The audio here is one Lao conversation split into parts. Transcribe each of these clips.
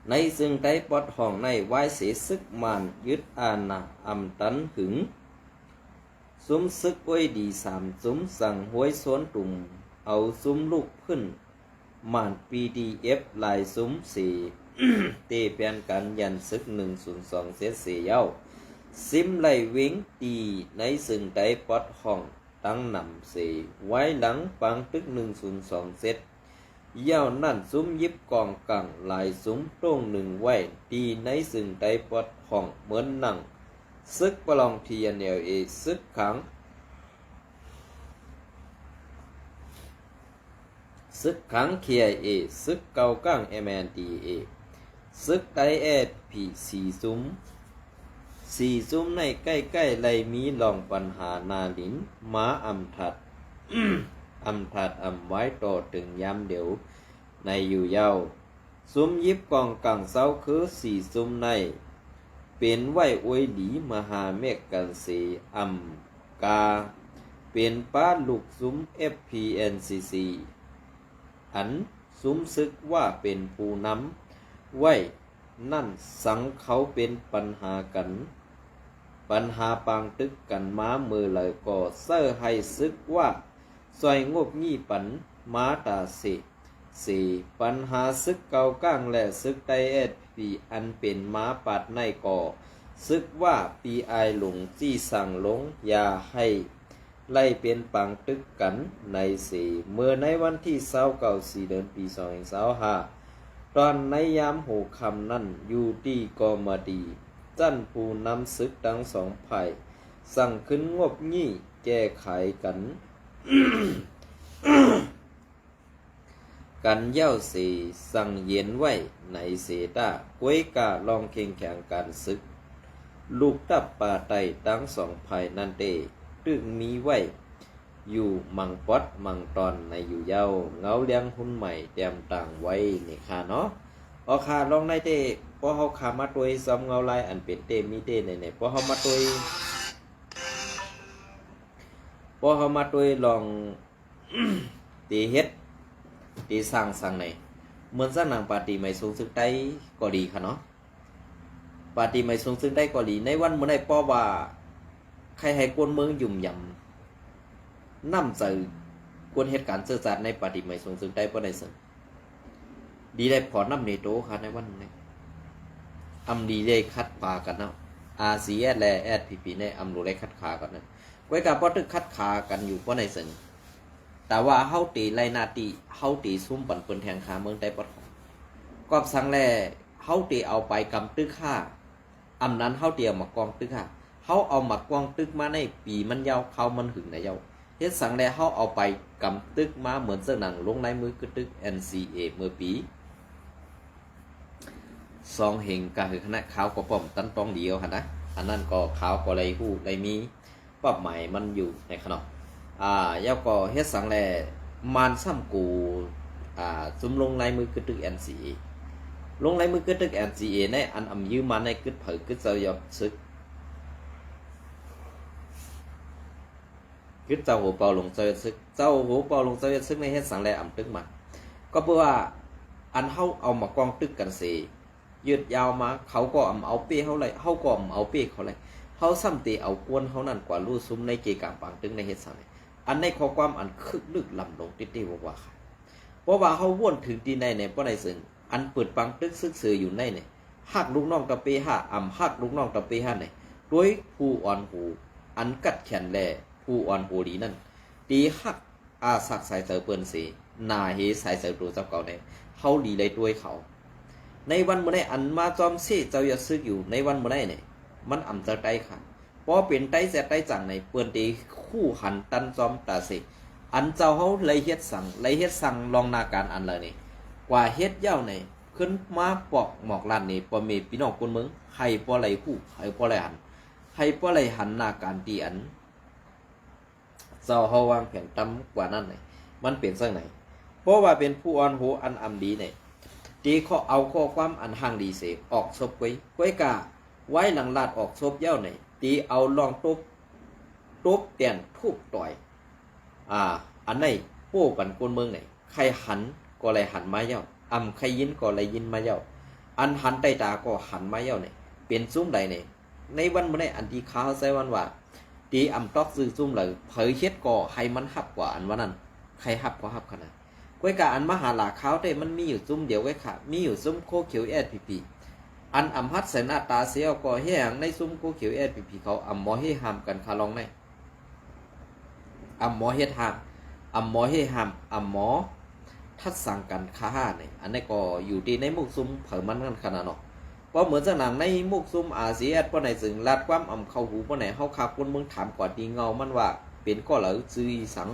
ໃນເຊິ່ງໄດ້ປອດຫ້ອງໃນວາຍເສ ຊຶກມານຍຶດອານາອຳຕັນຫຶງ ຊຸມຊຶກໂອ້ຍດີສາມຊຸມ ສັ່ງຮວຍຊວນຕຸມ ເອົາຊຸມລູກພື້ນ ມານ ປີດີເອັຟ ຫຼາຍຊຸມເສ ເຕແຜ່ນການຢັນຊຶກໜຶ່ງສູນສອງເຈັດເສເຍົາ ຊິມໄລ່ເວັງຕີໃນເຊິ່ງໄດ້ປອດຫ້ອງ ຕັ້ງນຳເສ ວາຍຫຼັງປາງຕຶກໜຶ່ງສູນສອງເຈັດ ເຍົານັ້ນ ຊຸມຢິບກອງກາງຫຼາຍຊຸມໂຕ້ງໜຶ່ງໄວ້ ທີ່ໃນເຊິ່ງໄດ້ປອດຫ້ອງເໝືອນໜັງ ຊຶກປະລອງ ທີເອັນເອລເອ ຊຶກຂາງ ຊຶກຂາງ ເຄໄອເອ ຊຶກເກົ່າກາງ ເອັມເອັນດີເອ ຊຶກໄຕ້ ເອສພີ ສີ່ຊຸມ ສີ່ຊຸມໃນໃກ້ໆໄລ່ມີລອງປັນຫາໜ້າດິນ ມາອຳທັດ ອຳທັດອຳວາຍຕໍ່ເຖິງຍາມດຽວໃນຢູ່ເຍົາ ຊຸມຢິບກອງກາງເຊົາຄືສີ່ຊຸມໃນ ເປັນໄວ້ອວຍດີມະຫາເມກກັນເສ ອຳກາ ເປັນປ້າລູກຊຸມ ເອັຟພີ ເອັນຊີຊີ ອັນຊຸມຊຶກວ່າເປັນຜູ້ນຳໄວ້ນັ້ນ ສັງເຂົາເປັນປັນຫາກັນ ປັນຫາປາງຕຶກກັນມາເມື່ອໃດກໍໃຊ້ໃຫ້ຊຶກວ່າຊ່ອຍງົບງິ້ຍປັນມາຕາເສ ເສ ບັນຫາຊຶກເກົ່າກາງ ແລະ ຊຶກໄຕ້ ເອສພີ ອັນເປັນມາປາດໃນກໍຊຶກວ່າປີອາຍຫຼົງຈີ່ສັ່ງລົງ ຢ່າໃຫ້ໄລ່ເປັນປາງຕຶກກັນໃນເສ. ເມື່ອໃນວັນທີຊາວເກົ້າ ສີ່ເດືອນ ປີສອງພັນຊາວຫ້າ ຕອນໃນຍາມຫົວຄ່ຳນັ້ນ ຢູ່ທີ່ກອມມະດີ ຊັ້ນຜູ້ນຳຊຶກທັງສອງຝ່າຍ ສັ່ງຂຶ້ນງົບງິ້ຍແກ້ໄຂກັນ ກັນເຍົາເສ ສັງເຢັນໄວ້ໃນເສຕາ ກວຍກາລອງເຄັ່ງແຂງການຊຶກ ລູກດັບປາໄຕ້ທັງສອງຝ່າຍນັ້ນເຕ ຕຶງມີໄວ້ຢູ່ມັງປອດມັງຕອນໃນຢູ່ເຍົາ ເງົາລຽງຮຸ່ນໃໝ່ແຕ້ມຕ່າງໄວ້ນີ້ຄ່າເນາະ. ເອົາຄ່າ ລອງໃນເຕ ພໍເຮົາຂ້າມາຕົວຍຊອມເງົາລາຍອັນເປັນເຕມີເຕໃນ ໃນ ພໍເຮົາມາຕົວຍ ພໍເຮົາມາຕົວຍລອງ ເຕເຮັດ ເຕສ້າງສັງໃນ ເໝືອນສັງໜັງປາຕີໄໝສູງຊຶກໃຕ້ກໍດີຄ່າເນາະ ປາຕີໄໝສູງຊຶກໃຕ້ກໍດີ ໃນວັນມື້ໃດ ເພາະວ່າໃຄ່ໃຫ້ຄົນເມືອງຫຍຸ່ມຢຳ ນ້ຳໃຈຄົນເຮັດການເຈີຈາດໃນປາຕີໄໝສູງຊຶກໃຕ້ບໍ່ໄດ້ເຊິ່ງ ດີໄດ້ພໍນ້ຳເນໂຕຄ່າໃນວັນນີ້ ອຳດີໄດ້ຂັດຂວາກັນເນາະ ອາຊີເອສ ແລະ ເອສພີພີ ນີ້ ອຳດູໄດ້ຂັດຂາກັນເນາະ ກວຍກາພໍຕຶກຂັດຂາກັນຢູ່ບໍ່ໄດ້ເຊິ່ງ ແຕ່ວ່າເຮົາເຕໄລ່ໜ້າທີ່ ເຮົາເຕຊຸມປັນເພິ່ນແທງຄາເມືອງໃຕ້ປອດຂອງ ກອບສັງແລ ເຮົາເຕເອົາໄປກຳຕຶກຫ້າ ອຳນັ້ນເຮົາເຕເອົາມາກອງຕຶກຫາ ເຮົາເອົາມາກອງຕຶກມາໃນປີມັນຍາວ ຄາວມັນຫຶງນະເຍົາ ເຮັດສັງແລເຮົາເອົາໄປກຳຕຶກມາເໝືອນເຊິ່ງໜັງລົງລາຍມືກຶດຕຶກ ເອັນຊີເອ ເມື່ອປີ ສອງເຮັງກະຫຶຄະນະ ຄາວກໍປ້ອມຕັນຕ້ອງດຽວຫັ້ນນະ ອັນນັ້ນກໍຄາວກໍໄດ້ຮູ້ໄດ້ມີ ປັບໃໝມັນຢູ່ໃນຂະເນາະ ອາ ແລ້ວກໍເຮັດສັງແລ ມານຊ້ຳກູ ອາ ຊຸມລົງລາຍມືກຶດຕຶກ ເອັນຊີເອ ລົງລາຍມືກຶດຕຶກ ເອັນຊີເອ ໃນອັນອຳຢືມມາໃນກຶດເຜີ ກຶດເຈົ້າຍອດຊຶກ ກຶດເຈົ້າໂຫເປົ່າຫຼົງເຈົ້າຍອດຊຶກ ເຈົ້າໂຫເປົ່າຫຼົງເຈົ້າຍອດຊຶກໃນເຮັດສັງແລອຳຕຶກມາ ກໍເພື່ອວ່າ ອັນເຮົາເອົາມາກອງຕຶກກັນເສ ຍືດຍາວມາ ເຂົາກໍອຳເອົາເປ້ເຮົາໄລ່ ເຮົາກໍອຳເອົາເປ້ເຂົາໄລ່ ເຮົາຊ້ຳເຕເອົາກວນເຮົານັ້ນກວ່າຮູ້ຊຸມໃນເກກາງປາງຕຶກໃນເຮັດສັງໃນ ອັນໃນຂໍ້ຄວາມອັນຄຶກລຶກລຳລົງຕິດໆວ່າໆ ເພາະວ່າເຮົາວົນເຖິງທີ່ໃນໃນບໍ່ໄດ້ເຊິ່ງ ອັນເປີດປາງຕຶກຊຶກເສີຢູ່ໃນໃນ ຮັກລູກນ້ອງຕະເປຫ້າ ອຳຮັກລູກນ້ອງຕະເປຫ້າໃນ ໂດຍຜູ້ອ່ອນໂຫ ອັນກັດແຂນແລ ຜູ້ອ່ອນໂຫດີນັ້ນ ຕີຮັກ ອາສັກສາຍເສີເພິ່ນເສ ໜ້າເຫສາຍເສີໂຕເຈົ້າເກົ່າແດ່ ເຮົາດີໄດ້ດ້ວຍເຂົາ ໃນວັນມື້ໃດ ອັນມາຈອມເຊເຈົ້າຢາກຊຶກຢູ່ໃນວັນມື້ໃດນີ້ ມັນອຳເຈົ້າໄຕ້ຂ້າ ພໍເປັນໄຕ້ແຊໄຕ້ຈັງໃນ ເພິ່ນເຕຮູ້ຫັນຕັນຈອມຕາເສ ອັນເຈົ້າເຮົາໄລ່ເຮັດສັງ ໄລ່ເຮັດສັງລອງໜ້າການອັນເລີນີ້ ກວ່າເຮັດຍາວໃນ ຂຶ້ນມາປອກໝອກລ້ານນີ້ ພໍ່ແມ່ພີ່ນ້ອງຄົນເມືອງ ໃຫ້ບໍ່ໄດ້ຮູ້ ໃຫ້ບໍ່ໄດ້ຫັນ ໃຫ້ບໍ່ໄດ້ຫັນໜ້າການທີ່ອັນ ເຈົ້າເຮົາວາງແຜນຕ່ຳກວ່ານັ້ນ ມັນເປັນຈັ່ງໃດ? ເພາະວ່າເປັນຜູ້ອ່ອນໂຫອັນອຳດີນີ້ ຕີເຄາະເອົາຂໍ້ຄວາມອັນຮ່າງດີເສ ອອກສົບກວຍ ກວຍກາ ວາຍຫຼັງລາດອອກສົບແລ້ວນີ້ ຕີເອົາລອງຕົບ ຕົບແຕນທູບຕ່ອຍ ອາ ອັນໃດໂປ້ກັນຄົນເມືອງນີ້ ໃຄ່ຫັນກໍໄດ້ຫັນມາແລ້ວ ອຳໃຄ່ຍິນກໍໄດ້ຍິນມາແລ້ວ ອ ອັນຫັນໃຕ້ຕາກໍຫັນມາແລ້ວນີ້ ເປັນຊຸມໃດນີ້? ໃນວັນມື້ນີ້ ອັນທີ່ຂ້າເຮົາໃຊ້ວັນວ່າ ຕີອຳຕອກຊື່ຊຸມໃດ ໃຜເຮັດກໍໃຫ້ມັນຮັບກວ່າອັນວ່ານັ້ນ ໃຜຮັບກໍຮັບຂະໜາດ. ກ້ວຍກາອັນມາຫາລາຄາວແທ້ ມັນມີຢູ່ຊຸມດຽວກ້ວຍຄ່ະ ມີຢູ່ຊຸມໂຄຂຽວ ເອສພີພີ ອັນອຳຮັດໃສ່ໜ້າຕາເສຍກໍເຮັດຫຍັງໃນຊຸມໂຄຂຽວ ເອສພີພີ ເຂົາອຳໝໍເຮຫ້າມກັນຄະລອງໃນ ອຳໝໍເຮັດຫ້າມ ອຳໝໍເຮຫ້າມ ອຳໝໍທັດສັງກັນຄະຫານີ້ ອັນນີ້ກໍຢູ່ທີ່ໃນໝູ່ຊຸມໃຜມັນນັ້ນຂະໜາດເນາະ. ເພາະເໝືອນຈັ່ງໜັງໃນໝູ່ຊຸມອາຊີເອສພວກໃນ ເຊິ່ງລາດຄວາມອຳເຂົ້າຫູພວກໃນ ເຮົາຄາຄົນເມືອງຖາມກວ່າຕີເຫງົາມັນວ່າ ເປັນກໍລາວຊື່ອີ່ສັງ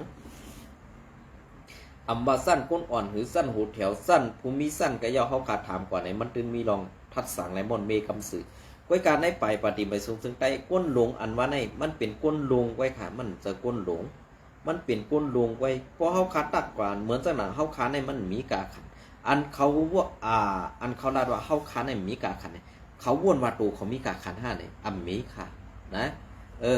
ອຳວ່າຊັ້ນກົ້ນອ່ອນ ຫຼື ຊັ້ນຫົວແຖວ ຊັ້ນຜູ້ມີຊັ້ນກະເຍົາ ເຮົາຄາຖາມກວ່າໃນ ມັນຈຶ່ງມີລອງທັດສັງ ແລະ ມ່ອນເມກຳຊື່. ກ້ວຍກາໃນປາຍປະຕິບັດສູງເຊິ່ງໃຕ້ ກົ້ນລົງອັນວ່າໃນ ມັນເປັນກົ້ນລົງກ້ວຍຄ່ະ ມັນຈະກົ້ນລົງ ມັນເປັນກົ້ນລົງກ້ວຍ. ເພາະເຮົາຄາຕັກກວ່າ ເໝືອນຈັ່ງໜັງເຮົາຄາໃນມັນມີກາຂັນ ອັນເຂົາວ່າ ອ່າ ອັນເຂົາລາດວ່າເຮົາຄາໃນມີກາຂັນ ເຂົາວົນວ່າໂຕເຂົາມີກາຂັນຫ້າໃນອາເມລິການະ. ເອີ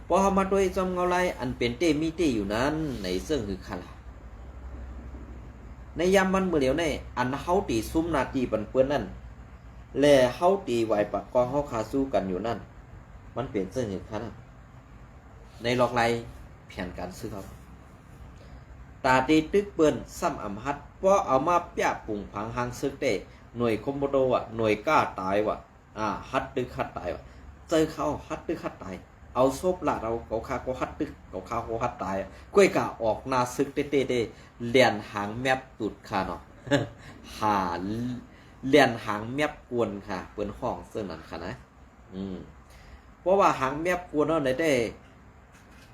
ເພາະເຮົາມາໂຕຍຈອມເງົາລາຍ ອັນເປັນເຕມີເຕຢູ່ນັ້ນໃນເຊິ່ງຄືຄາລາ ໃນຍາມມັນມື້ຫຼຽວໃນ ອັນເຮົາຕີຊຸມໜ້າທີ່ປັນເປີ້ນນັ້ນ ແລະ ເຮົາຕີຫວາຍປາກກອງເຮົາຄາສູ້ກັນຢູ່ນັ້ນ ມັນເປັນເຊິ່ງຄືຄາລາ ໃນລອກລາຍແຜນການຊຶກເຮົາ ຕາເຕຕຶກເປີ້ນຊ້ຳອຳຫັດ ເພາະເອົາມາປຽບປຸງຜັງຫາງຊຶກເຕ ໜ່ວຍຄອມໂບໂຕວະ ໜ່ວຍກ້າຕາຍວະ ອາ ຫັດຕຶກຫັດຕາຍວະ ເຈີເຂົາຫັດຕຶກຫັດຕາຍ ເອົາສົບລາດເອົາ ເຂົາຂ້າກໍຫັດຕຶກ ເຂົາຂ້າກໍຫັດຕາຍ ກ້ວຍກາອອກໜ້າຊຶກເຕເຕ ແລ່ນຫາງແມັບຕຸດຄ່ະເນາະ ຫາ ແລ່ນຫາງແມັບກວນຄ່ະ ເພິ່ນຮ້ອງເຊິ່ງນັ້ນຄ່ະນະ. ອືມ ເພາະວ່າຫາງແມັບກວນເຮົາໃນແຕ່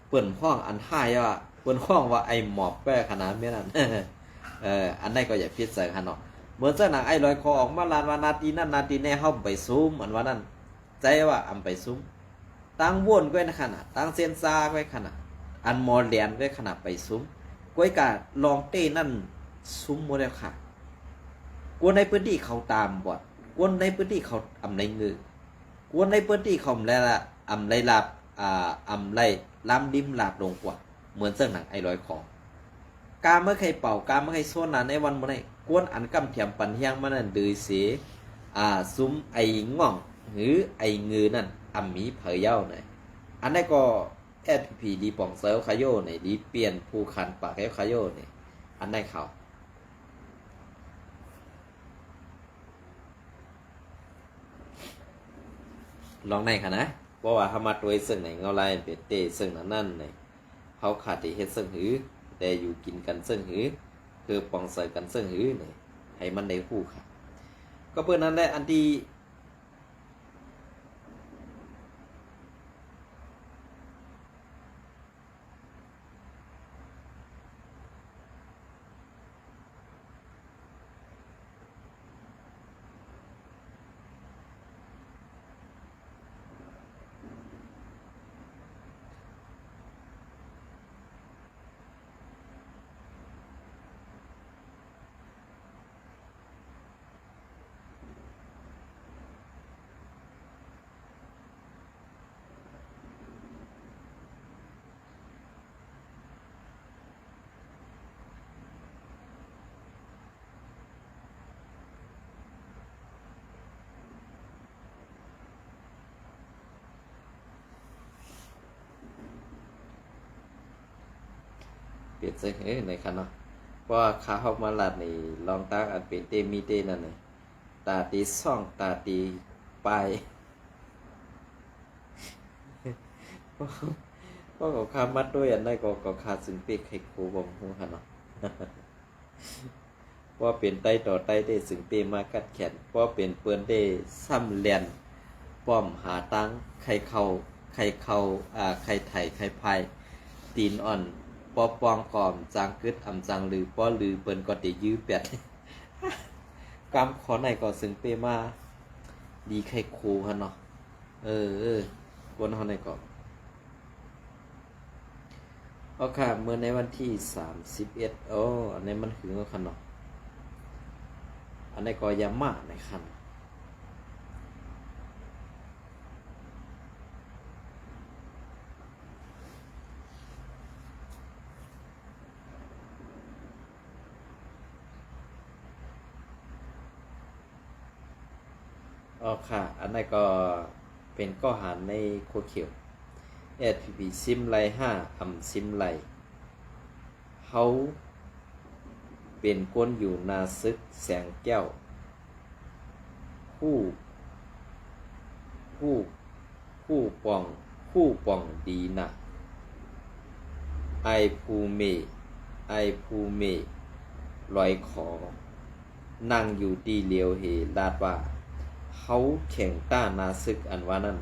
ເພິ່ນຮ້ອງອັນທ້າຍວ່າ ເພິ່ນຮ້ອງວ່າໄອ້ໝອບແປ້ຂະໜາດແມ່ນນັ້ນ ເອີ ອັນໃດກໍຢ່າຜິດໃສ່ຫັ້ນເນາະ. ເໝືອນຈັ່ງໜັງໄອ້ລອຍຂໍອອກມາລານວ່າໜ້າທີ່ນັ້ນໜ້າທີ່ແນ່ ເຮົາໄປຊຸມ ອັນວ່ານັ້ນ ໃຈວ່າອຳໄປຊຸມ ຕັ້ງໂຫວນກ້ວຍນະຂະນະ ຕັ້ງເຊັນຊາກ້ວຍຂະນະ ອັນໝໍແຫຼນກ້ວຍຂະນະໄປຊຸມ ກ້ວຍກະລອງເຕນັ້ນຊຸມໝົດແລ້ວຄ່ະ. ຄົນໃນພື້ນທີ່ເຂົາຕາບອດ ຄົນໃນພື້ນທີ່ເຂົາອຳໄລເງີ ຄົນໃນພື້ນທີ່ເຂົາອຳໄລລະ ອຳໄລລາບ ອາ ອຳໄລລາມລິມລາດລົງກວ່າ ເໝືອນຈັ່ງໜັງໄອ້ລອຍຂໍ ກາມາໄຂ່ເປົ່າ ກາມາໄຂ່ໂຊນາໃນວັນມື້ໃດ ກວນອັນກຳຖຽມປັນຮຽງມານັ້ນ ຫຼືເສ ອາ ຊຸມໄອ້ງ່ອງ ຫຼືໄອ້ງືນັ້ນ ອຳມີໃຜເຍົາໃນ ອັນໃດກໍ ແອສພີພີ ລີປອງເຊີຂະໂຍໃນ ລີປ່ຽນຜູ້ຂັນປາກແລ້ວຂະໂຍໃນ ອັນໃດເຂົາ ລອງໃນຂະນະ ເພາະວ່າເຮົາມາໂຕຍເຊິ່ງໃນເງົາລາຍເປັນເຕເຊິ່ງນັ້ນນັ້ນໃນ ເຮົາຄາໄດ້ເຮັດເຊິ່ງຫື ແຕ່ຢູ່ກິນກັນເຊິ່ງຫື ເພື່ອປອງໃສກັນເຊິ່ງຫືນີ້ ໃຫ້ມັນໄດ້ຮູ້ຄ່ະ. ກໍເປັນນັ້ນແຫຼະ ອັນທີ່ ເປັນຈັ່ງໃດນະຄັນເນາະ ເພາະວ່າຂ້າເຮົາມາລາດນີ້ ລອງຕາງອັນເປັນເຕມີເຕນັ້ນນະ ຕາຕີຊ່ອງ ຕາຕີປາຍ ເພາະເຂົາຂ້າມາໂຕຍອັນໃດກໍ ກໍຂ້າຈຶ່ງເປກໃຫ້ໂຄບໍ່ຮູ້ຫັ້ນເນາະ. ພໍເປັນໄຕຕໍ່ໄຕເດ້ ຊຶ່ງເປມາກັດແຂນ ພໍເປັນເປີ້ນເດ້ ຊ້ຳແລ່ນປ້ອມຫາທາງ ໄຂ່ເຂົ້າ ໄຂ່ເຂົ້າ ອາ ໄຂ່ໄຖ ໄຂ່ພາຍ ຕີນອ່ອນ ພໍປ່ອງກໍອຳຈາງກຶດ ອຳຈາງລື ພໍລືເພິ່ນກໍໄດ້ຢື້ແປດ ກຳຂໍໃນກໍຊຶ່ງເປມາດີໄຂ່ໂຄຫັ້ນເນາະ. ເອີ ເອີ ຄົນເຮົາໃນກໍ ເອົາຄ່າ ເມື່ອໃນວັນທີສາມສິບເອັດ ໂອ້ ອັນນີ້ມັນຫຶງເອົາຄັນເນາະ ອັນນີ້ກໍຢ່າມາໃນຄັນ. ເ ອໍ ຄ່ະ ອັນນັ້ນກໍເປັນກໍຫານໃນຂົວຂຽວ ເອສພີພີ ຊິມໄລຫ້າ ອຳຊິມໄລ. ເຮົາເປັນຄົນຢູ່ໜ້າຊຶກແສງແກ້ວ ຮູ້ ຮູ້ ຮູ້ປ່ອງ ຮູ້ປ່ອງດີນະ. ອ້າຍຜູ້ເມ ອ້າຍຜູ້ເມ ລອຍຄໍ ນັ່ງຢູ່ທີ່ຫຼຽວເຫ ລາດວ່າ ເຮົາແຂງຕ້ານໜ້າຊຶກ ອັນວ່ານັ້ນ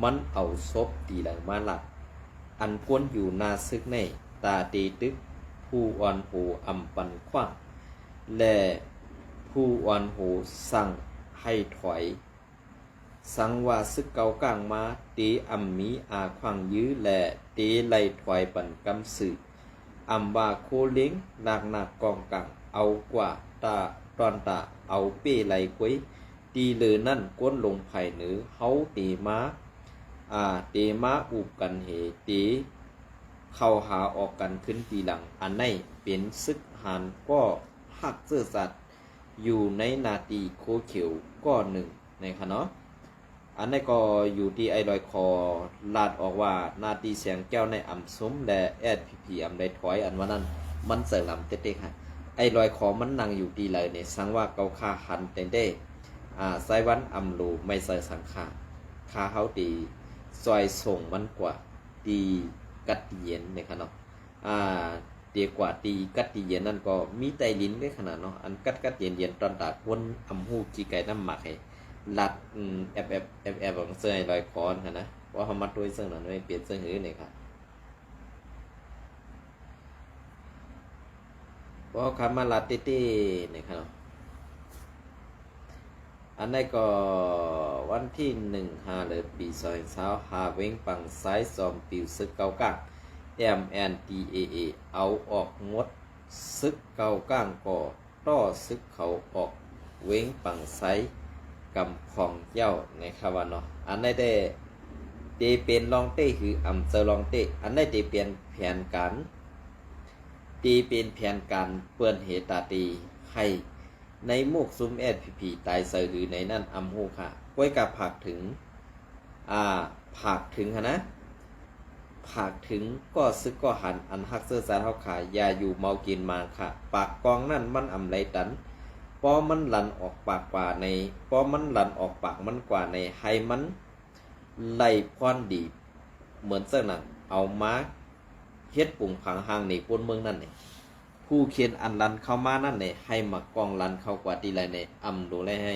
ມັນເອົາສົບຕີຫຼັງມາລາດ. ອັນຄົນຢູ່ໜ້າຊຶກໃນຕາເຕຕຶກ ຜູ້ອ່ອນໂຫອຳປັນຂວ້າງ ແລະ ຜູ້ອ່ອນໂຫສັ່ງໃຫ້ຖອຍ. ສັງວ່າຊຶກເກົ້າກ້າງມາ ເຕອຳມີອາຂວ້າງຢື້ ແລະ ເຕໄລ່ຖອຍປັນກຳຊື່. ອຳວ່າໂຄເລັງ ນາກນາກກອງກາງ ເອົາກວ່າຕາ ຕອນຕາ ເອົາເປ້ໄລ່ກວຍ. ທີ່ເລີນັ້ນ ກົນລົງພາຍເໜີ ເຮົາເຕມາ ອາ ເຕມາອຸບກັນເຫ ເຕເຂົ້າຫາອອກກັນຂຶ້ນທີຫຼັງ. ອັນໃນເປັນຊຶກຫານກໍຮັກເຊື້ອຊາດ ຢູ່ໃນໜ້າທີ່ຂົວຂຽວກໍໜຶ່ງ ນະຄະເນາະ. ອັນໃນກໍຢູ່ທີ່ອ້າຍລອຍຄໍລາດອອກວ່າ ໜ້າທີ່ແສງແກ້ວໃນອຳຊຸມ ແລະ ເອສພີພີ ອຳໄດ້ຖອຍ ອັນວ່ານັ້ນ ມັນເຈີລຳເຕັກໆ ຫັ້ນ. ອ້າຍລອຍຄໍມັນນັ່ງຢູ່ທີ່ໃດນີ້ ສັງວ່າເຂົາຂ້າຫັນແຕ່ງແຕ່ ອາ ສາຍວັນອຳໂລ ໄມ່ໃສ່ສັງຂາ ຂ້າເຮົາຕີຊ່ອຍສົ່ງມັນກວ່າ ທີ່ກັດເຢັນ ນະຄະເນາະ. ອາ ເດກວ່າທີ່ກັດທີ່ເຢັນນັ້ນກໍມີໃຕ້ດິນເດ້ຂະໜາດເນາະ ອັນກັດກັດເຢັນເຢັນ ຕອນຕາກຄົນອຳຮູ້ຂີ້ໄກ່ນ້ຳໝາກໃຫ້ລັດ ອືມ ແອບແອບແອບແອບ ເຊິ່ງໃຫ້ລອຍຄໍຫັ້ນນະ ວ່າເຮົາມາໂຕ້ຍເຊິ່ງນັ້ນ ໄປປ່ຽນເຊິ່ງອື່ນນີ້ຄ່ະ ເພາະເຮົາຂັບມາລັດເຕ້ໆ ນີ້ຄ່ະເນາະ. ອັນໃດກໍວັນທີໜຶ່ງ ຫ້າເດືອນ ປີສອງພັນຊາວຫ້າ ຫາເວັງປາງຊາຍ ຊອມປິວຊຶກເກົ້າກ້າງ ເອັມເອັນທີເອເອ ເອົາອອກງົດຊຶກເກົ້າກ້າງກໍຕໍ່ຊຶກເຂົາອອກເວັງປາງຊາຍ ກຳຂອງເຈົ້າ ໃນຄະວ່າເນາະ. ອັນໃດແຕ່ ເຕເປັນລອງເຕ້ ຄືອຳເຈີລອງເຕ້ ອັນໃດເຕເປັນແຜນການ ເຕເປັນແຜນການເປີນເຫຕາຕີໃຫ້ ໃນໝູກຊຸມເອສພີພີຕາຍໃສ່ຫຼືໃນນັ້ນອຳຮູ້ຄ່ະ. ກ້ວຍກະຝາກເຖິງ ອາ ຝາກເຖິງຫັ້ນນະ ຝາກເຖິງກໍຊຶກກໍຫັນອັນຮັກເຊື້ອຊາດເຮົາຄ່ະ ຢ່າຢູ່ເມົາກິນໝາງຄ່ະ ປາກກອງນັ້ນມັນອຳໄລຕັນ ພໍມັນລັນອອກປາກກວ່າໃນ ພໍມັນລັນອອກປາກມັນກວ່າໃນ ໃຫ້ມັນໄລ່ພອນດີ ເໝືອນເຊິ່ງນັ້ນ ເອົາມາເຮັດປຸງຜັງຮ່າງໜີຄົນເມືອງນັ້ນແດ່. ຜູ້ເຂນອັນລັນເຂົ້າມານັ້ນແດ່ ໃຫ້ໝາກກ້ອງລັນເຂົ້າກວ່າທີ່ໄລແດ່ ອຳໂລໄລໃຫ້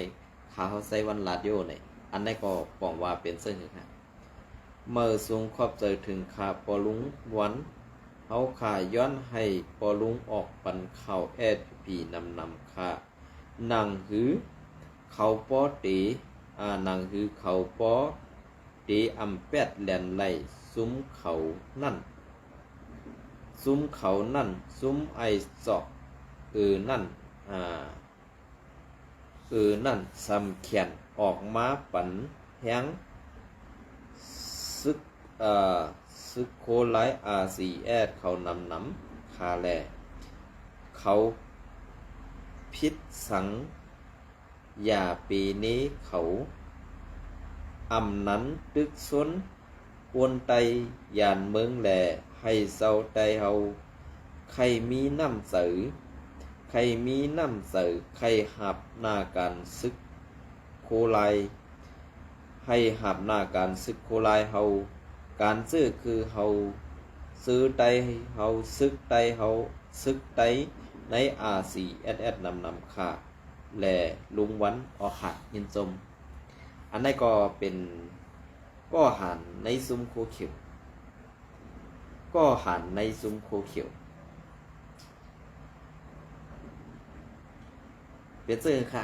ຂ້າເຮົາໃຊ້ວັນລາດໂຍແດ່. ອັນໃດກໍປອງວ່າເປັນເຊິ່ງຫັ້ນ. ເໝີສູງຂອບໃຈເຖິງຂ້າພໍ່ລຸງວັນ ເຮົາຂ້າຍ້ອນໃຫ້ພໍ່ລຸງອອກປັນຂ່າວເອສພີພີນຳໆຄ່ະ. ໜັງຫືເຂົາປໍເຕ ອາ ໜັງຫືເຂົາປໍເຕອຳແປດແລ່ນໄລ່ ຊຸມເຂົານັ້ນ ຊຸມເຂົານັ້ນ ຊຸມໄອສອກ ເອີນັ້ນ ອາ ເອີນັ້ນ ສຳຂຽນອອກມາປັນແຮງຊຶກ ເອີ ຊຶກໂຄລາຍ ອາຊີເອສ ເຂົານຳນຳຂ້າແລ ເຂົາຜິດສັງ ຢ່າເປເນເຂົາ ອຳນັ້ນຕຶກຊົນ ຄົນໄຕຢ້ານເມືອງແລ ໃຫ້ຊາວໄຕເຮົາ ໃຄ່ມີນ້ຳໃຈ ໃຄ່ມີນ້ຳໃຈ ໃຄ່ຮັບໜ້າການຊຶກໂຄລາຍ ໃຫ້ຮັບໜ້າການຊຶກໂຄລາຍເຮົາ ການເຈີຄືເຮົາ ເຈີໄຕເຮົາ ຊຶກໄຕເຮົາ ຊຶກໄຕໃນອາຊີເອສເອສ ນຳນຳຄ່ະ ແລ ລຸງວັນ ອອກຂາດຍິນຊົມ. ອັນໃດກໍເປັນກໍຫານໃນຊຸມໂຄຂຽວ ກໍຫານໃນຊຸມໂຄຂຽວ ເປັນເຊິ່ງຄ່ະ.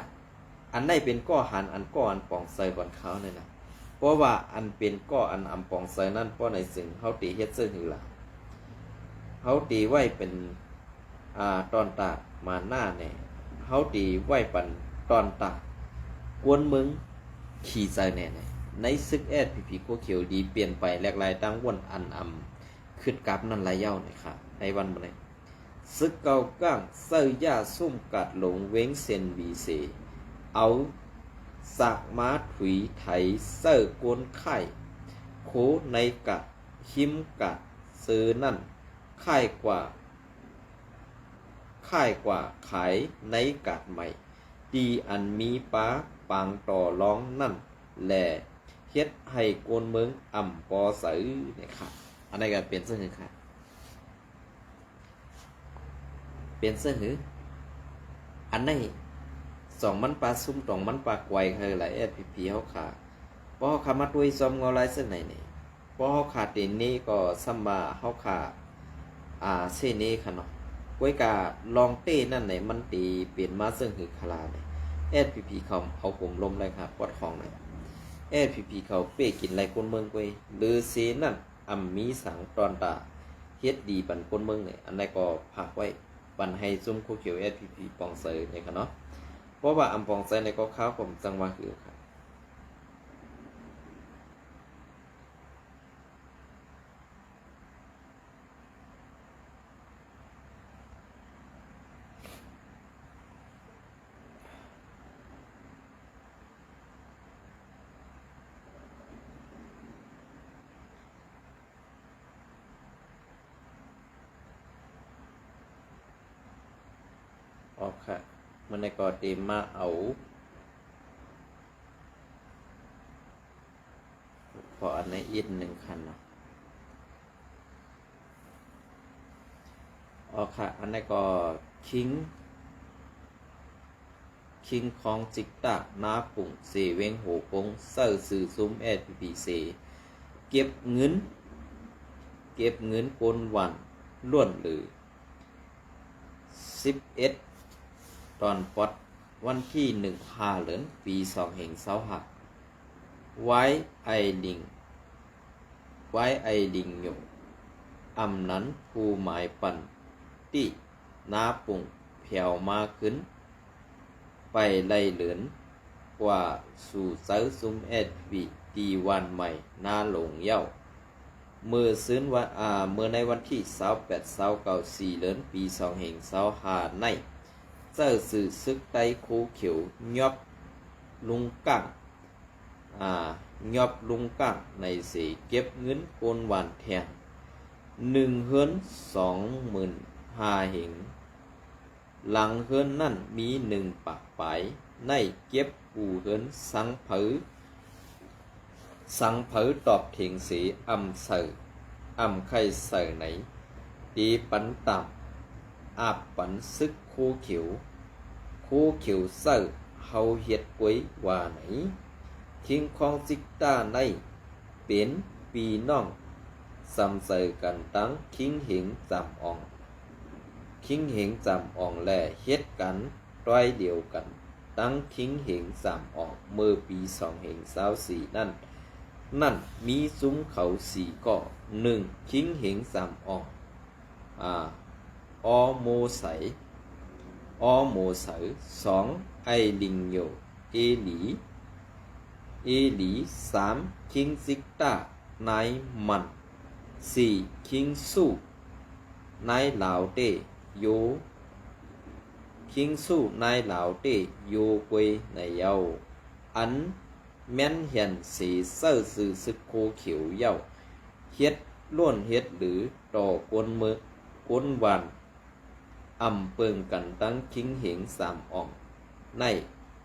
ອັນໃດເປັນກໍຫານ ອັນກໍອັນປອງໃສ່ບ່ອນເຂົານັ້ນນະ ເພາະວ່າອັນເປັນກໍອັນອຳປອງໃສ່ນັ້ນ ເພາະໃນເຊິ່ງເຮົາເຕເຮັດເຊິ່ງຫືລະ ເຮົາເຕໄວ້ເປັນ ອາ ຕອນຕາມາໜ້າແນ່ ເຮົາເຕໄວ້ປັນຕອນຕາກວນເມືອງຂີ້ໃຈແນ່ ໃນຊຶກເອສພີພີ ໂຄຂຽວດີປ່ຽນໄປແຫຼກຫຼາຍຕ່າງວົນ ອັນອຳຄຶດກັບນັ້ນລະເຍົານີ້ຄ່ະ ໃນວັນມື້ນີ້ ຊຶກເກົ້າກ້າງ ໃສ່ຢາສຸມກາດຫຼົງເວັງເຊັນບີເຊ ເອົາ ສາກມາຖຸຍໄຖເສີ້າກົ້ນຄ້າຍໂຄໃນກາດ ຮິມກາດເຊີນັ້ນ ຄ້າຍກວ່າ ຄ້າຍກວ່າຂາຍໃນກາດໃໝ່ ທີ່ອັນມີປາປາງຕໍ່ລອງນັ້ນແລ ເຮັດໃຫ້ຄົນເມືອງອຳພໍໃຈນີ້ຄະ. ອັນໃດກໍເປັນເຊິ່ງນີ້ຄະ ເປັນເຊິ່ງນີ້ ອັນໃດສອງມັນປາຊຸມ ຕອງມັນປາກວາຍ ຄືລະ ເອສພີພີ ເຮົາຄະ ພໍເຮົາຄະມາຕຸ້ຍຊອມເງົາລາຍເຊິ່ງໃນນີ້ ພໍເຮົາຄະເຕເນກໍຊ່ຳວ່າເຮົາຄະ ອາ ເຊເນຄະເນາະ. ກວຍກາລອງເຕນັ້ນໃນ ມັນເຕເປັນມາເຊິ່ງຄືຄະລາໃນ ເອສພີພີເຂົາເອົາກົມລົມໄດ້ຄະ ປອດຂອງໃນ ເອສພີພີເຂົາເປ້ກິນໄລ່ຄົນເມືອງກວຍ ຫຼືເຊນັ້ນ ອຳມີສັງຕອນຕາເຮັດດີປັນຄົນເມືອງໃນ ອັນໃດກໍຝາກໄວ້ ປັນໃຫ້ຊຸມໂຄຂຽວ ເອສພີພີ ປອງໃສໃນຄະເນາະ. ເພາະວ່າອຳປອງໃສໃນກໍຂ່າວກໍຈັ່ງວ່າຄືຄະ. ອອກຄະ ມື້ນີ້ກໍເຕມາເອົາ ຂໍອັນໃນອີກໜຶ່ງຄັນເນາະ. ອອກຄະ ອັນນີ້ກໍຄິງ ຄິງຄອງຈິກຕາ ນາປຸງ ເສເວັງໂຫກົງ ເຊີຊື່ຊຸມ ເອສພີພີ ເສ ເກັບເງິນ ເກັບເງິນກົນຫວານລ້ວນເຫຼື ສິບເອັດ ຕອນປອດ ວັນທີໜຶ່ງ ຫ້າເດືອນ ປີສອງພັນຊາວຫ້າ ວາຍໄອລິງ ວາຍໄອລິງໂຍ ອຳນັນ ຜູ້ໝາຍປັນຕິ ນາປຸງ ແຜວມາຄືນ ໄປໄລ່ເລີນ ກວ່າສູ່ເຊີຊຸມ ເອສພີ ທີ່ຫວ່ານໄໝ ນາຫຼົງເຍົາ ເມື່ອຊືນວັນ ອາ ເມື່ອໃນວັນທີຊາວແປດ ຊາວເກົ້າ ສີ່ເດືອນ ປີສອງພັນຊາວຫ້າໃນ ເຈົ້າຊື່ຊຶກໄຕ້ໂຄຂຽວ ຍອບລຸງກ້າງ ອາ ຍອບລຸງກ້າງໃນເສ ເກັບເງິນໂກນຫວານແທງ ໜຶ່ງເຮືອນ ສອງໝື່ນຫ້າເຫງ ຫຼັງເຮືອນນັ້ນມີໜຶ່ງປາກປາຍ ໃນເກັບກູ້ເຮືອນສັງເຜີ ສັງເຜີຕອບເຖງເສ ອຳໃສ່ ອຳໄຂ່ໃສ່ໃນ ເດປັນຕາມ ອາບປັນຊຶກໂຄຂຽວ ໂຄຂຽວເຊີ ເຮົາເຮັດກວຍວ່າໃນ ຄິງຄອງຈິກຕາໃນ ເປັນພີ່ນ້ອງ ສຳໃສກັນຕັ້ງຄິງເຮງຈາມອອງ ຄິງເຮງຈາມອອງ ແລະ ເຮັດການ ຕ້ອຍດຽວກັນ ຕັ້ງຄິງເຮງສາມອອກ ເມື່ອປີສອງເຮງຊາວສີ່ນັ້ນ ນັ້ນມີຊຸມເຂົາສີ່ກໍ ໜຶ່ງ ຄິງເຮງສາມອອກ ອາ ອໍໂມໄສ ອໍໂມໄສ ສອງ ໄອລິງໂຍ ເອລີ ເອລີ ສາມ ຄິງຊິກຕາ ນາຍມັນ ສີ່ ຄິງຊູ ນາຍລາວເຕໂຍ ຄິງຊູ ນາຍລາວເຕໂຍກວຍໃນເຍົາ ອັນແມ່ນແຮນເສເຊີຊື່ຊຶກໂຄຂຽວເຍົາ ເຮັດລ້ວນເຮັດຫຼືຕໍ່ກົນເມືອງ ກົນຫວານ ອຳເປິງກັນຕັ້ງຄິງເຮງສາມອອງ ໃນ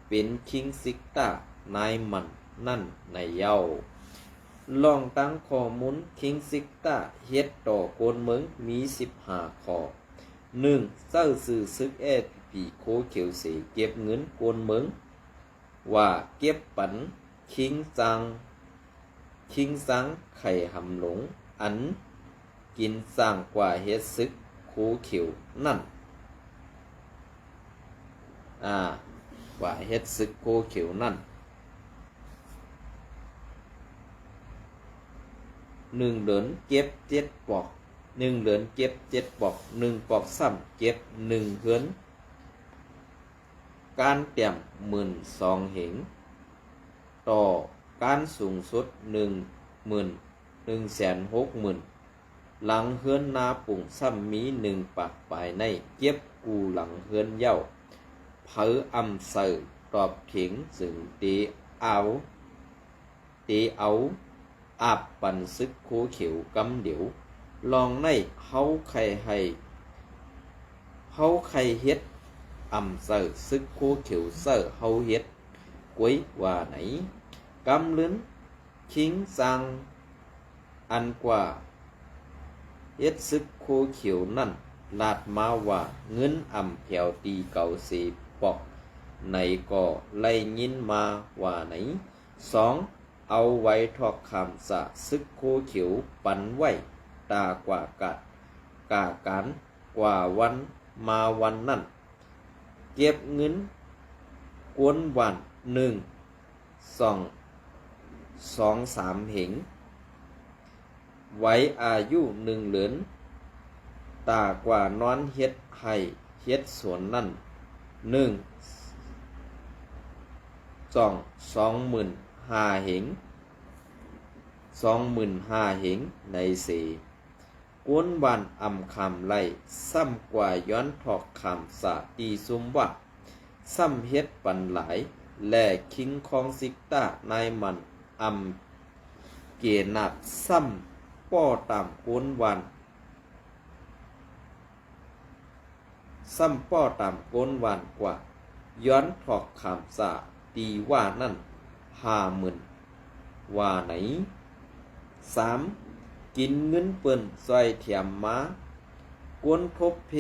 ເປັນຄິງຊິກຕາ ນາຍມັນນັ້ນໃນເຍົາ ລອງຕັ້ງຂໍ້ມູນ ຄິງຊິກຕາ ເຮັດຕໍ່ຄົນເມືອງມີສິບຫ້າຂໍ້ ໜຶ່ງ ເຈົ້າຊື່ຊຶກ ເອສພີພີ ໂຄຂຽວເສ ເກັບເງິນຄົນເມືອງ ວ່າເກັບປັນຄິງຈາງ ຄິງຈາງໄຂ່ຫຳຫຼົງ ອັນກິນສ້າງກວ່າເຮັດຊຶກໂຄຂຽວນັ້ນ ອາ ກວ່າເຮັດຊຶກໂຄຂຽວນັ້ນ ໜຶ່ງເດືອນເກັບເຈັດປອກ ໜຶ່ງເດືອນເກັບເຈັດປອກ ໜຶ່ງປອກຊ້ຳເກັບໜຶ່ງເຮືອນ ການແຕ້ມໝື່ນສອງເຫງ ຕໍ່ການສູງສຸດໜຶ່ງໝື່ນ ໜຶ່ງແສນຫົກໝື່ນ ຫຼັງເຮືອນນາປຸງຊ້ຳມີໜຶ່ງປາກປາຍໃນ ເກັບກູ້ຫຼັງເຮືອນເຍົາ ເຜີອຳໃສ່ ຕອບເຖິງ ຈຶ່ງເຕເອົາ ເຕເອົາອາບປັນຊຶກໂຄຂຽວກຳດຽວ. ລອງໃນເຮົາໄຄໃຫ້ ເຮົາໄຄເຮັດອຳໃສ່ຊຶກໂຄຂຽວໃສ່ເຮົາເຮັດ ກວຍວ່າໃນ ກຳລຶນຄິງຊ່າງ ອັນກວ່າເຮັດຊຶກໂຄຂຽວນັ້ນ ລາດມາວ່າ ເງິນອຳແຜວຕີເກົາເສປອກໃນກໍໄດ້ຍິນມາວ່າໃນ. ສອງ ເອົາໄວ້ຖອກຂາມສາຊຶກໂຄຂຽວ ປັນໄວ້ຕາກວ່າກາດ ກາການກວ່າວັນມາວັນນັ້ນ ເກັບເງິນກວນຫວ່ານໜຶ່ງ ສອງ ສອງສາມເຫັງ ໄວ້ອາຍຸໜຶ່ງເດືອນ ຕາກວ່ານອນເຮັດໄຮ່ເຮັດສວນນັ້ນ ໜຶ່ງ ສອງ ສອງໝື່ນຫ້າເຫັງ ສອງໝື່ນຫ້າເຫັງໃນເສ. ກວນຫວ່ານອຳຄຳໄລ່ຊ້ຳກວ່າຍ້ອນຖອກຂາມສາຕີຊຸມວ່າ ຊ້ຳເຮັດປັນຫຼາຍ ແລະ ຄິງຄອງຊິກຕານາຍມັນອຳເກນາບ ຊ້ຳປໍ້ຕາມກວນຫວ່ານ ຊ້ຳປໍ້ຕາມໂກນຫວ່ານກວ່າ ຍ້ອນຖອກຂາມສາຕີວ່ານັ້ນ ຫ້າໝື່ນ ວ່າໃນ. ສາມ ກິນເງິນເພິ່ນຊ່ອຍແຖມມາ ກວນທົບເພ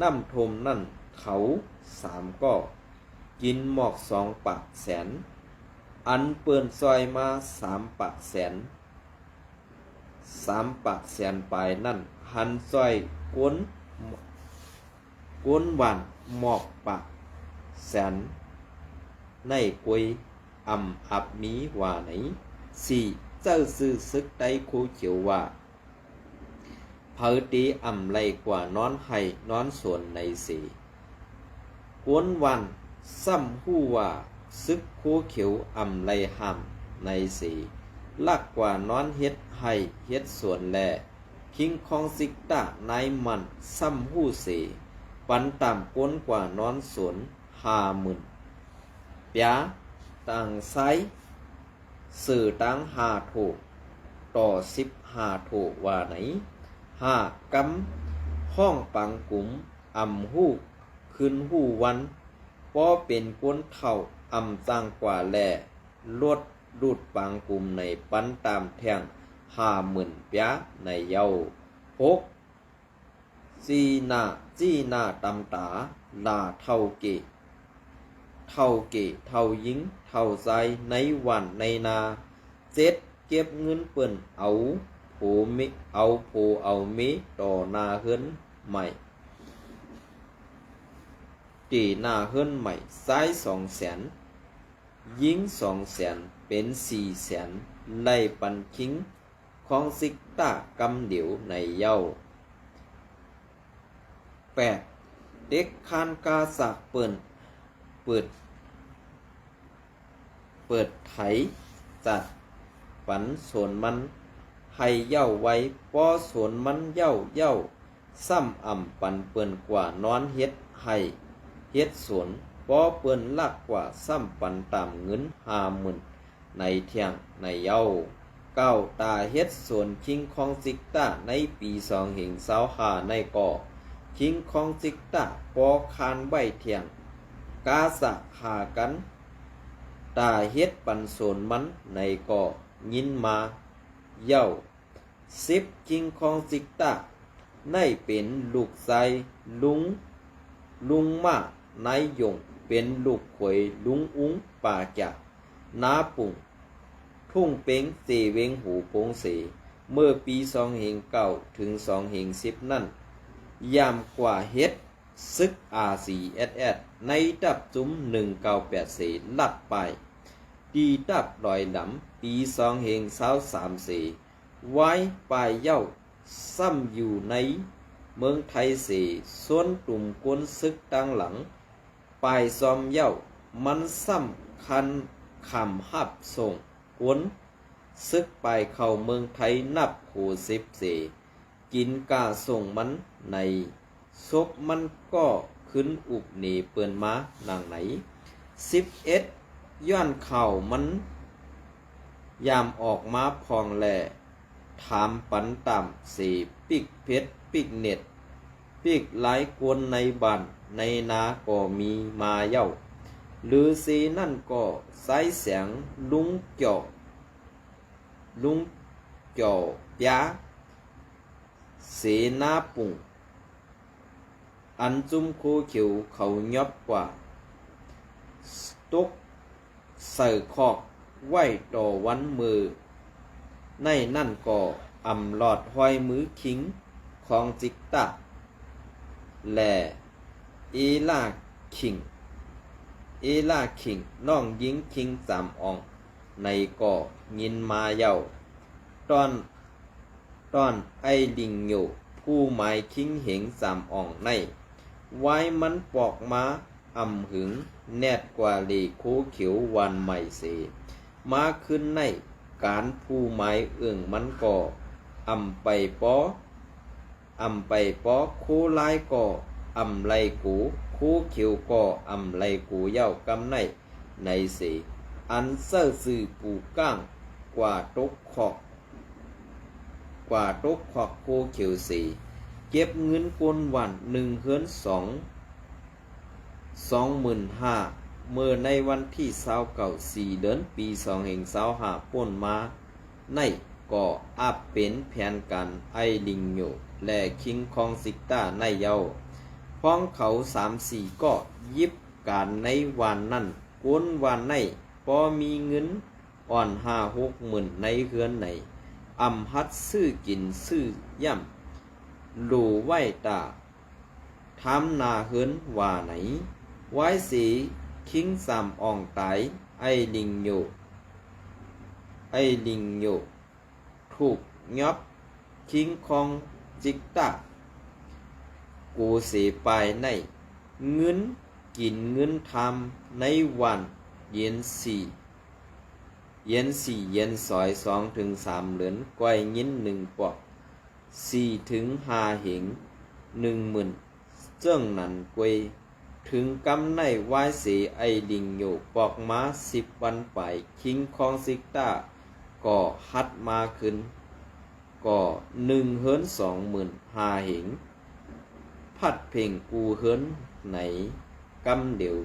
ນ້ຳຖ້ວມນັ້ນ ເຂົາສາມກໍກິນໝອກສອງປາກແສນ ອັນເພິ່ນຊ່ອຍມາສາມປາກແສນ ສາມປາກແສນປາຍນັ້ນ ຫັນຊ່ອຍໂກນ ໂກນຫວ່ານໝອກປາກແສນໃນກວຍອຳອັບມີວ່າໃນ. ສີ່ ເຈົ້າຊື່ຊຶກໄຕ້ໂຄຂຽວວ່າ ເຜົາຕີອຳໄລ່ກວ່ານອນໄຮ່ນອນສວນໃນເສ. ກວນຫວ່ານຊ້ຳຮູ້ວ່າຊຶກໂຄຂຽວອຳໄລ່ຫ້າມໃນເສ ລັກກວ່ານອນເຮັດໄຮ່ເຮັດສວນແລ ຄິງຄອງຊິກຕານາຍມັນຊ້ຳຮູ້ເສ ປັນຕາມໂກນກວ່ານອນສວນຫ້າໝື່ນປຽ ຕ່າງຊາຍ ເສືອຕ່າງຫ້າໂທ ຕໍ່ສິບຫ້າໂທວ່າໃນ. ຫ້າ ກຳຫ້ອງປາງກຸມອຳຮູ້ຄືນຮູ້ວັນ ພໍເປັນຄົນເຖົ້າອຳຈ້າງກວ່າແລ ລົດດູດປາງກຸມໃນ ປັນຕາມແທ່ງຫ້າໝື່ນປຽໃນເຍົາ. ຫົກ ຊີ້ໜ້າ ຊີ້ໜ້າຕຳຕາລາເຖົ້າເກ ເຖົ້າເກ ເຖົ້າຍິງ ເຖົ້າຊາຍໃນຫວ່ານໃນນາ. ເຈັດ ເກັບເງິນເພິ່ນເອົາໂພເມ ເອົາໂພເອົາເມຕໍ່ໜ້າເຮືອນໃໝ່ ເຕໜ້າເຮືອນໃໝ່ ຊາຍສອງແສນ ຍິງສອງແສນ ເປັນສີ່ແສນ ໄລ່ປັນຄິງ ຄອງຊິກຕາກຳດຽວໃນເຍົາ. ແປດ ເດັກຄານກາສາກເປີນ ເປີດ ເປີດໄຖຈັດປັນໂສນມັນໃຫ້ເຍົາໄວ ພໍໂສນມັນເຍົາ ເຍົາຊ້ຳອຳປັນເພິ່ນກວ່ານອນເຮັດໄຮ່ເຮັດສວນ ພໍເພິ່ນລັກກວ່າຊ້ຳປັນຕາມເງິນຫ້າໝື່ນ ໃນທ່ຽງໃນເຍົາ. ເກົ້າ ຕາເຮັດສວນຄິງຄອງຊິກຕາໃນປີສອງເຮງຊາວຫ້າໃນກໍ ຄິງຄອງຊິກຕາກໍຄານໄວ້ທ່ຽງ ກາສາກຫາກັນ ຕາເຮັດປັນໂສນມັນໃນກໍຍິນມາເຍົາ. ສິບ ຄິງຄອງຊິກຕາ ໃນເປັນລູກຊາຍລຸງ ລຸງມ້ານາຍຢົງ ເປັນລູກເຂີຍລຸງອຸງ ປ່າຈາກ ນາປຸງ ທຸ່ງເປັງ ເຊເວງ ຫູໂປງເສ. ເມື່ອປີສອງເຮງເກົ້າ ເຖິງສອງເຮງສິບນັ້ນ ຍາມກວ່າເຮັດ ຊຶກ ອາຊີເອັສເອັສ ໃນດັບຈຸມໜຶ່ງເກົ້າແປດເສ ລັກປາຍ ຕີດັບລອຍລຳ ປີສອງເຮງຊາວສາມເສ ວາຍປາຍເຍົາຊ້ຳຢູ່ໃນເມືອງໄທເສ ສ່ວນກຸ່ມກົນຊຶກຕ່າງຫຼັງ ປາຍຊອມເຍົາ ມັນຊ້ຳຄັນຂຳຮັບສົ່ງກົນຊຶກປາຍເຂົ້າເມືອງໄທນັບຫົວສິບເສ ກິນກາສົ່ງມັນໃນ ສົບມັນກໍຂຶ້ນອຸບເນເປີນມານາງໃນ. ສິບເອັດ ຍ້ອນຂ່າວມັນຍາມອອກມາພອງແລ ຖາມປັນຕາມເສ ປິກເພັດ ປິກເນັດ ປິກຫຼາຍຄົນໃນບ້ານໃນນາກໍມີມາເຍົາ ຫຼືເສນັ້ນກໍຊາຍແສງ ລຸງເຈົ້າ ລຸງເຈົ້າປຽ ເສນາປຸງ ອັນຈຸ້ມໂຄຂຽວເຂົາຫຍັບກວ່າ ຕົກໃສ່ຄອກໄວ້ຕໍ່ວັນມື້ໃນນັ້ນກໍອຳລອດຮອຍມືຄິງຂອງຈິກຕາ ແລ ເອລາຄິງ ເອລາຄິງ ນ້ອງຍິງຄິງຈາມອອງ ໃນກໍຍິນມາເຍົາ ຕອນ ຕອນໄອລິງໂຍ ຜູ້ໝາຍຄິງເຫັງຈາມອອງໃນ ວາຍມັນປອກມາອຳຫຶງ ແນດກວ່າເລໂຄຂຽວວານໃໝ່ເສ ມາຄືນໃນ ການຜູ້ໝາຍເອີ່ງມັນກໍອຳໄປປໍ ອຳໄປປໍ ໂຄລາຍກໍອຳໄລໂກ ໂຄຂຽວກໍອຳໄລໂກເຍົາກຳໃນ ໃນເສ ອັນເຈົ້າຊື່ປູກ້າງ ກວ່າຕົກຄອກ ກວ່າຕົກຄອກໂຄຂຽວເສ ເກັບເງິນຄົນຫວ່ານໜຶ່ງເຮືອນສອງ ສອງໝື່ນຫ້າ ເມື່ອໃນວັນທີຊາວເກົ້າ ສີ່ເດືອນ ປີສອງພັນຊາວຫ້າ ປົນມາໃນ ກໍອາບເປັນແຜນການໄອລິງໂຍ ແລ ຄິງຄອງຊິກຕາໃນເຍົາ ພວງເຂົາສາມສີ່ກໍ ຍິບການໃນວານນັ້ນ ກົນວານໃນ ພໍມີເງິນອ່ອນຫ້າຫົກໝື່ນໃນເຮືອນໃນ ອຳຫັດຊື້ກິນຊື້ຢ້ຳ ໂຫຼໄວ້ຕາ ທຳໜ້າເຮືອນວ່າໃນ ວາຍເສຄິງສາມອອງຕາຍ ໄອລິງໂຍ ໄອລິງໂຍ ຖືກຫຍັບ ຄິງຄອງຈິກຕາ ໂກເສປາຍໃນ ເງິນກິນເງິນທຳໃນວັນ ເຢັນສີ່ ເຢັນສີ່ເຢັນສອຍ ສອງເຖິງສາມເດືອນ ກ່ອຍຍິນໜຶ່ງປອກ ສີ່ເຖິງຫ້າເຫັງ ໜຶ່ງໝື່ນ ເຊິ່ງນັ້ນກວຍ ເຖິງກຳໃນວາຍເສໄອລິງໂຍ ປອກມາສິບວັນປາຍ ຄິງຄອງຊິກຕາ ກໍຫັດມາຄືນ ກໍໜຶ່ງເຮືອນສອງໝື່ນຫ້າເຫັງ ພັດເພັງກູເຮືອນໃນກຳດຽວ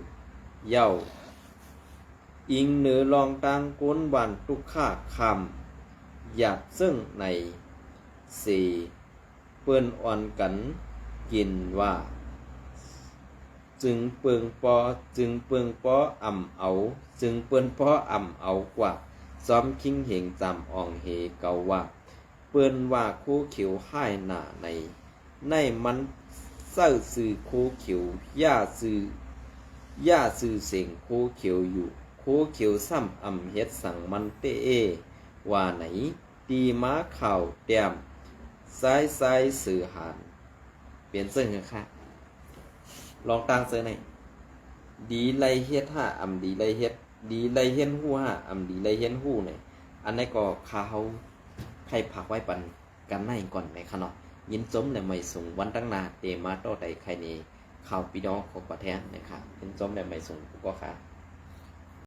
ເຍົາ ອີງເໜີລອງຕ່າງກົນບ້ານຕຸກຂາຂ້າມ ຢາດເຊິ່ງໃນເສ ເປີ້ນອ່ອນກັນກິນວ່າ ຈຶ່ງເປິງປໍ ຈຶ່ງເປິງປໍອຳເອົາ ຈຶ່ງເປິງປໍອຳເອົາກວ່າ ຊອມຄິງເຫັງຈາມອອງເຮເກົາວ່າ ເປີ້ນວ່າໂຄຂຽວຮ້າຍໜ້າໃນ ໃນມັນເຈົ້າຊື່ໂຄຂຽວ ຢ່າຊື່ ຢ່າຊື່ເສັງໂຄຂຽວຢູ່ ໂຄຂຽວຊ້ຳອຳເຮັດສັງມັນເຕເອ ວ່າໃນ ຕີມາຂ່າວແຕ້ມ ຊາຍຊາຍເສືອຫານ ເປັນເຊິ່ງຄືຄະ ລອງຕ່າງເຊີໃນ ດີໄລ່ເຮັດຫາອຳດີໄລ່ເຮັດ ດີໄລ່ຮຽນຮູ້ຫາອຳດີໄລ່ຮຽນຮູ້ໃນ ອັນໃດກໍຂ້າເຮົາໃຫ້ຝາກໄວ້ປັນກັນໃນກ່ອນໃນຄະເນາະ ຍິນຊົມແລະໄໝສູງວັນຕັ້ງໜ້າ ເຕມາຕໍ່ໄດ້ໄຄເນ ຂ່າວປີດອງຂອງປະເທດໃນຄະ ຍິນຊົມແລະໄໝສູງຜູ້ກໍຄະ.